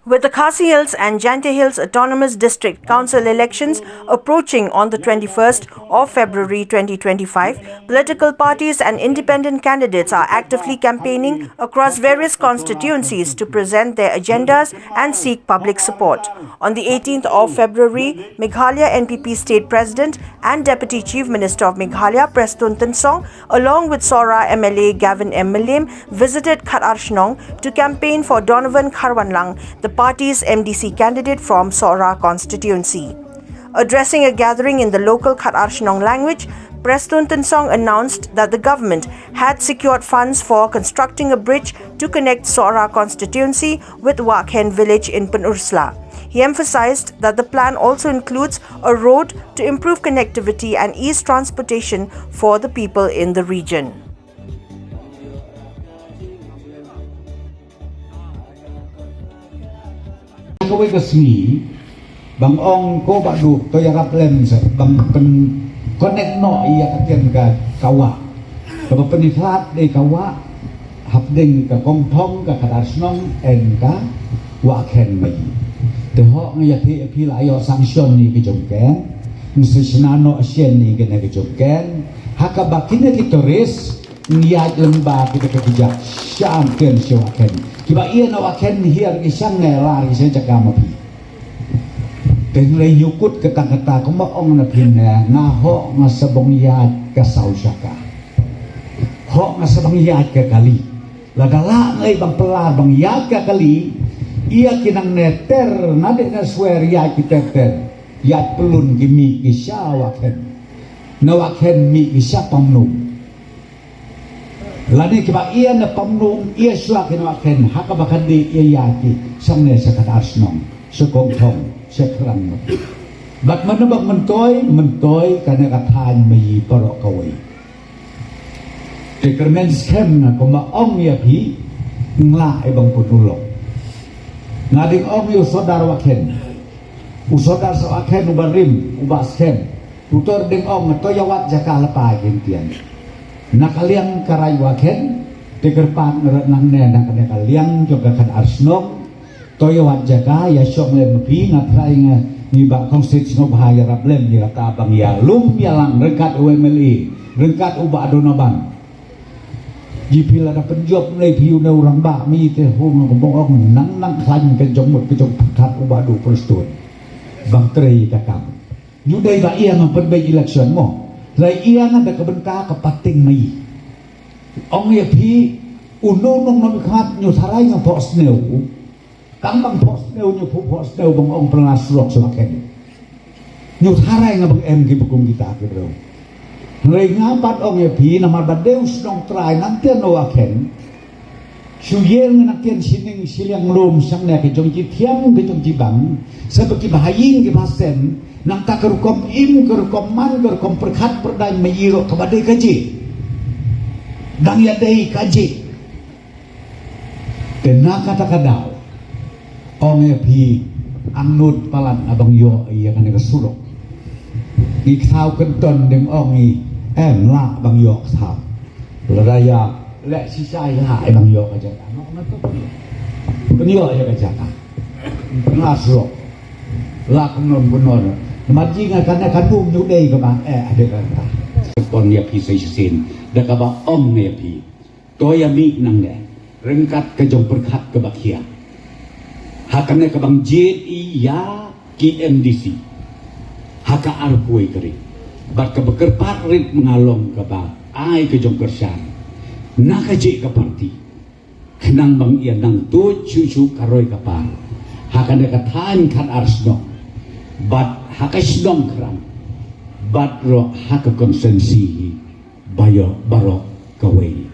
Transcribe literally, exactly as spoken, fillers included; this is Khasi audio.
With the Khasi Hills and Jaintia Hills Autonomous District Council elections approaching on the twenty-first of February twenty twenty-five, political parties and independent candidates are actively campaigning across various constituencies to present their agendas and seek public support. On the eighteenth of February, Meghalaya N P P State President and Deputy Chief Minister of Meghalaya, Prestone Tynsong, along with Sohra M L A Gavin M Mylliem, visited Khadarshnong to campaign for Donovan Kharwanlang, the party's M D C candidate from Sohra constituency. Addressing a gathering in the local Khadarshnong language, Prestone Tynsong announced that the government had secured funds for constructing a bridge to connect Sohra constituency with Wahkhen village in Pynursla. He emphasized that the plan also includes a road to improve connectivity and ease transportation for the people in the region. Kawei ka sngi, bang ong ko Bah Duh, to ïarap lem sa, bang pyn connect noh ïa ka tian ka, ka wah. Kaba pynkhlad dei ka wah, hapdeng ka Kongthong, ka Khadarshnong, and ka Wahkhen Maïi. Te hok nga ïathuh ïa phi la ïoh sanction ïa ka jong ka. Ngin sa shna noh sien ïa kane ka jong ka. Ha kaba kine ki tourist, ngi ïaid lyngba kita ki kjat sha Wahkhen, sha Wahkhen. Kiba ïa na Wahkhen hiar ki shang ne lar ki sha jaka ma phi. Te ngi lei ñiukut kata kata kumba ong na phi ne, nga hok nga sa bang ïaid ka saw jaka. Hok nga sa bang ïaid ka kali. Lada lah ngi bang pelar bang ïaid ka kali. Ïa ki nang ne ter, na dei na swer ïaid ki ter ter. Ïaid pelun ki mih ki sha Wahkhen. Na Wahkhen mih ki sha Pamnum. Lane kiba ïa na Pamnum ïa shuwa ki na Wahkhen, ha kaba kan dei ïa ïa ki, shangne sha Khadarshnong, sha Kongthong, sha Khrang. Bad mynne bad myntoi, myntoi kane ka thaiñ Maïi baroh kawei. Te kyrmen skhem nga kumba ong ïa phi, nga lah ïa bang pynulok. Nga dang ong ïa u sordar Wahkhen. U sordar sa Wahkhen uba rim, uba skhem. Utor dang ong to ïa wad jaka lypa ïa ki tian. Na ka liang ka raid Wahkhen, te kyrpad nga ruh nangne na kane ka liang jong ka Khadarshnong. To ïa wad jaka, ïa shong lem phi, nga trai nga ngi ba kongsit sngewbha ïarap lem ïa kata bang ïalum ïalang ryngkat u M L A, ryngkat u Bah Donovan. Ji phi lada pynjop ne phi u ne u rangbah mi te hum nga bong ong nang nang khlaiñ ka jong mut ka jong pyrkhat u Bah Duh Prestone. Bang trei ka kam. Ngi dei ba ïa nga pynbeit election mo. Lai ïa nga da ka bynta ka pating Maïi. Ong ïa phi u nong nong nong khat ngi tharai nga pok sniew. Kam bang pok sniew ngi pok pok sniew bang ong pynlah surok sha Wahkhen. Ngi tharai nga bang em ki bukum kita ki briew. Hynrei nga pat ong ïa phi namar ba dei u shnong trai nangta na Wahkhen. Shu ïeng nangta shining shiliang lum shangne ka jong ki thiang ka jong ki bang. Sa ba ki ba ha ïing ki ba sem nangta ka rukom im ka rukom man ka rukom pyrkhat pyrdaiñ Maïi ruh kaba dei ka jing. Dang ïa dei ka jing. Te na kata ka daw ong ïa phi angnud palat na bang ïoh ïa kane ka surok. Ngi ksaw kynton dang ong ngi em lah bang ïoh ksaw. Lada ïa leh shisha ïa bang ïoh ka jaka. Pynïoh ïa ka jaka. Pynlah surok. Lah kynnon kynnon. Namar ji nga kane ka num nyu dei kaba eh ade kata. Kynton ïa phi sa shisien da kaba ong ïa phi. To ïa mih nangne ryngkat ka jong pyrkhat kaba khia. Ha kane ka bang jied ïa ki M D C ha ka arphew wei ka ri bad kaba kyrpad rit ma nga long kaba ai ka jong kyrshan na ka jing ka parti. Khnang bang ïa nang tuid shuh shuh ka roi ka par ha kane ka thaiñ Khadarshnong bad ha ka shnong Khrang bad ruh ha ka konstituensi ba ïoh baroh kawei.